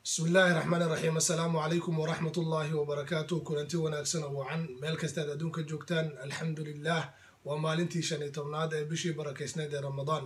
Bismi illaahi raxmaani raxiim. Assalaamu calaykum waraxmat ullaahi wabarakaatuh. Kulanti wanaagsan oo wacan meel kastaad adduunka joogtaan. Alxamdu lilah, waa maalintii 15aad ee bishii barakaysneyd ee Ramadaan.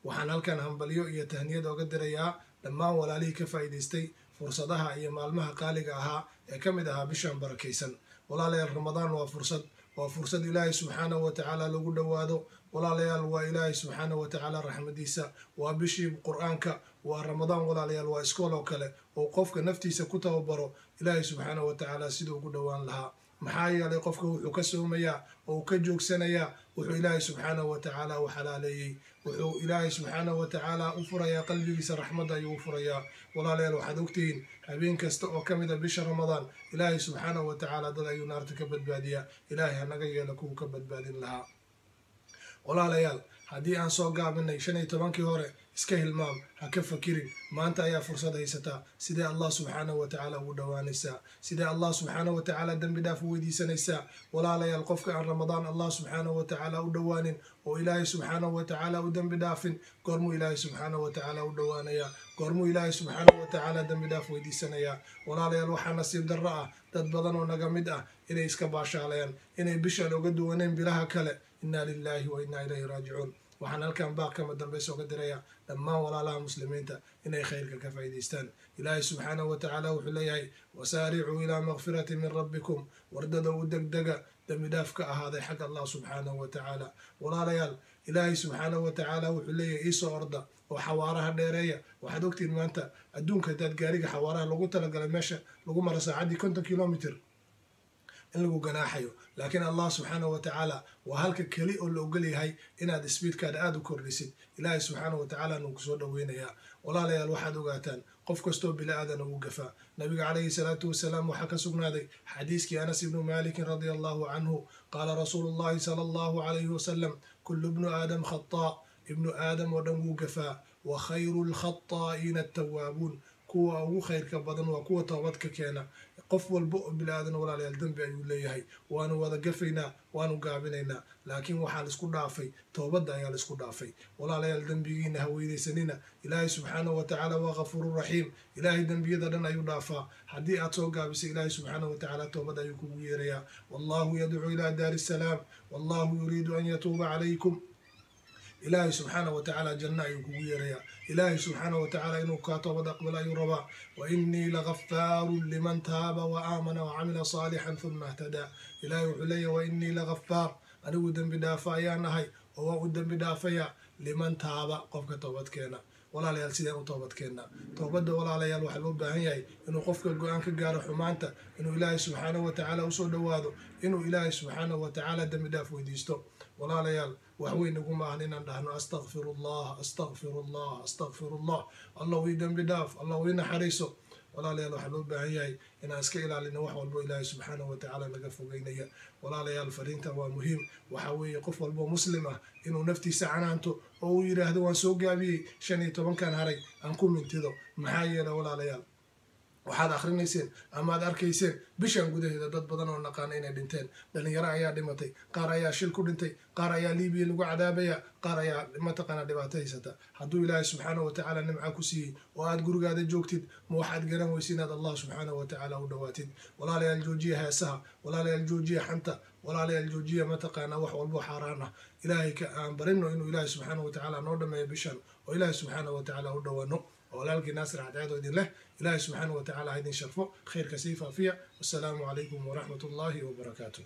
Waxaan halkan hambalyo iyo tahniyad oga dirayaa dhammaan walaalihii ka faa'iidaystay fursadaha iyo maalmaha qaaliga ahaa ee ka mid ahaa bishan barakaysan. Walaalayaal, Ramadaan waa fursad, waa fursad Ilaahay subxaanahu watacaala lagu dhowaado. Walaalayaal, waa Ilaahay subxaanahu watacaala raxmadiisa, waa bishii Qur-aanka, waa Ramadaan. Walaalayaal, waa iskool oo kale oo qofka naftiisa ku tababaro Ilaahay subxaanahu watacaala siduu ugu dhowaan lahaa. Maxaa yeelay, qofka wuxuu ka soomayaa oo uu ka joogsanayaa wuxuu Ilaahay subxaanahu watacaala u xalaaleeyey. Wuxuu Ilaahay subxaanahu watacaala u furayaa qalbigiisa, raxmadda ayuu u furayaa. Walaalayaal, waxaad ogtihiin habeen kasta oo ka mid a bisha Ramadaan Ilaahay subxaanahu watacaala dad ayuu naarta ka badbaadiyaa. Ilaahay hanaga yeelo kuwa ka badbaadin lahaa. Walaalayaal, haddii aan soo gaabinay 15kii hore, iska hilmaam, ha ka fakirin. Maanta ayaa fursad haysataa. Sidee Allah subxaanahu watacaala ugu dhowaanaysaa? Sidee Allah subxaanahu watacaala dembi dhaaf u weydiisanaysaa? Walaalayaal, qofka aan Ramadaan Allah subxaanahu watacaala u dhowaanin oo Ilaahay subxaanahu watacaala u dembi dhaafin, goormuu Ilaahay subxaanahu watacaala u dhowaanayaa? Goormuu Ilaahay subxaanahu watacaala dembi dhaaf weydiisanayaa? Walaalayaal, waxaa nasiib darro ah dad badan oo naga mid ah inay iska baashaalayaan, inay bishaan uga duwaneen bilaha kale. Inna lilahi wa inna ilayhi raajicuun. Waxaan halkan baaq kama dambaysa uga dirayaa dhammaan walaalaha muslimiinta inay khayrka ka faa'iidaystaan. Ilaahay subxaanahu watacaala wuxuu leeyahay: "Wasaaricuu ilaa makfirati min rabbikum." Wardada u degdega dembi dhaaf ka ahaaday xagga Allah subxaanahu watacaala. Walaalayaal, Ilaahay subxaanahu watacaala wuxuu leeyahay: "Iisoo orda oo xawaaraha dheereeya." Waxaad ogtihiin maanta adduunka hadaad gaariga xawaaraha lagu talagalay meesha lagu maro saacaddii 50 kilomitr in lagu ganaaxayo, laakiin Allah subxaanahu watacaala waa halka keli oo la ogol yahay inaad speedkaada aada u kordhisid. Ilaahay subxaanahu watacaala nuu kusoo dhoweynayaa. Walaalayaal, waxaad ogaataan qof kastoo bili aadan ugu gafaa. Nabiga calayhi salaatu wasalaam waxaa ka sugnaaday xadiiskii Anas ibnu Malikin radia Allahu canhu: qaala rasuulu llahi sala Allahu calayhi wasalam: "Kullu bnu aadam khataa." Ibnu Aadam oo dhan wuu gafaa. "Wa khayru lkhataa'iina attawaabuun." Kuwa ugu khayrka badan waa kuwa toobadka keena. Qof walba oo bili aadan, walaalayaal, dembi ayuu leeyahay. Waanu wada gafaynaa, waanu gaabinaynaa, laakiin waxaa laisku dhaafay toobadda ayaa laisku dhaafay. Walaalayaal, dembigiina ha weynaysanina. Ilaahay subxaanahu watacaala waa kafuuru raxiim. Ilaahay dembiyada dhan ayuu dhaafaa. Haddii aad soo gaabisay, Ilaahay subxaanahu watacaala toobad ayuu kugu yeerayaa. Wallahu yadcuu ilaa daari salaam, wallahu yuriidu an yatuuba calaykum. Ilaahay subxaana watacaala janno ayuu kugu yeerayaa. Ilaahay subxaana watacaala inuu kaa toobad aqbalo ayuu rabaa. "Wa innii lagafaarun liman taaba wa aamana wa camila saalixan huma ihtadaa." Ilaahay wuxuu leeyahy: "Wa innii lagafaar," anigu dembi dhaafa ayaan ahay oo waan u dembi dhaafaya, "liman taaba," qofka toobad keena. Walaalayaal, sideen u toobad keennaa toobadda? Walaalayaal, waxaa loo baahan yahay inuu qofka go-aan ka gaaro xumaanta, inuu Ilaahay subxaanahu watacaala usoo dhowaado, inuu Ilaahay subxaanahu watacaala dembi dhaaf weydiisto. Walaalayaal, wax weyn iguma ahan inaan dhahno: "Astaqfir Allah, astaqfir Allah, astaqfir Allah, Allah ii dembi dhaaf, Allah ii naxariiso." Walaalayaal, waxaa loo baahan yahay inaan iska ilaalino wax walbo Ilaahay subxaanahu watacaala naga fogeynaya. Walaalayaal, fariintan waa muhiim. Waxaa weeye qof walbo muslim ah inuu naftiisa canaanto oo uu yidhaahdo: "Waan soo gaabiyey, 15kan haray aan ku mintido." Maxaa yeelay, walaalayaal, waxaad akhrinayseen ama aad arkayseen bishan gudaheeda dad badan oo naqaana inay dhinteen. Dhalinyaro ayaa dhimatay, qaar ayaa shil ku dhintay, qaar ayaa Libiya lagu cadaabaya, qaar ayaa mataqaanaa dhibaato haysata. Hadduu Ilaahay subxaanahu watacaala nimca ku siiyey oo aad gurigaada joogtid, ma waxaad garan weysa inaad Allah subxaanahu watacaala u dhawaatid? Walaalayaal, joojiya heesaha. Walaalayaal, joojiya xanta. Walaalayaal, joojiya mataqaanaa wax walbo xaaraan ah. Ilaahay ka aan barino inuu Ilaahay subxaanahu watacaala noo dhameeyo bishan oo Ilaahay subxaanahu watacaala u dhawaano. Walaalkii Naasir Cadceed oo idin leh: Ilaahay subxaanahu watacaala ha idin sharfo, khayrka sii faafiya. Wassalaamu calaykum waraxmat ullaahi wabarakaatuh.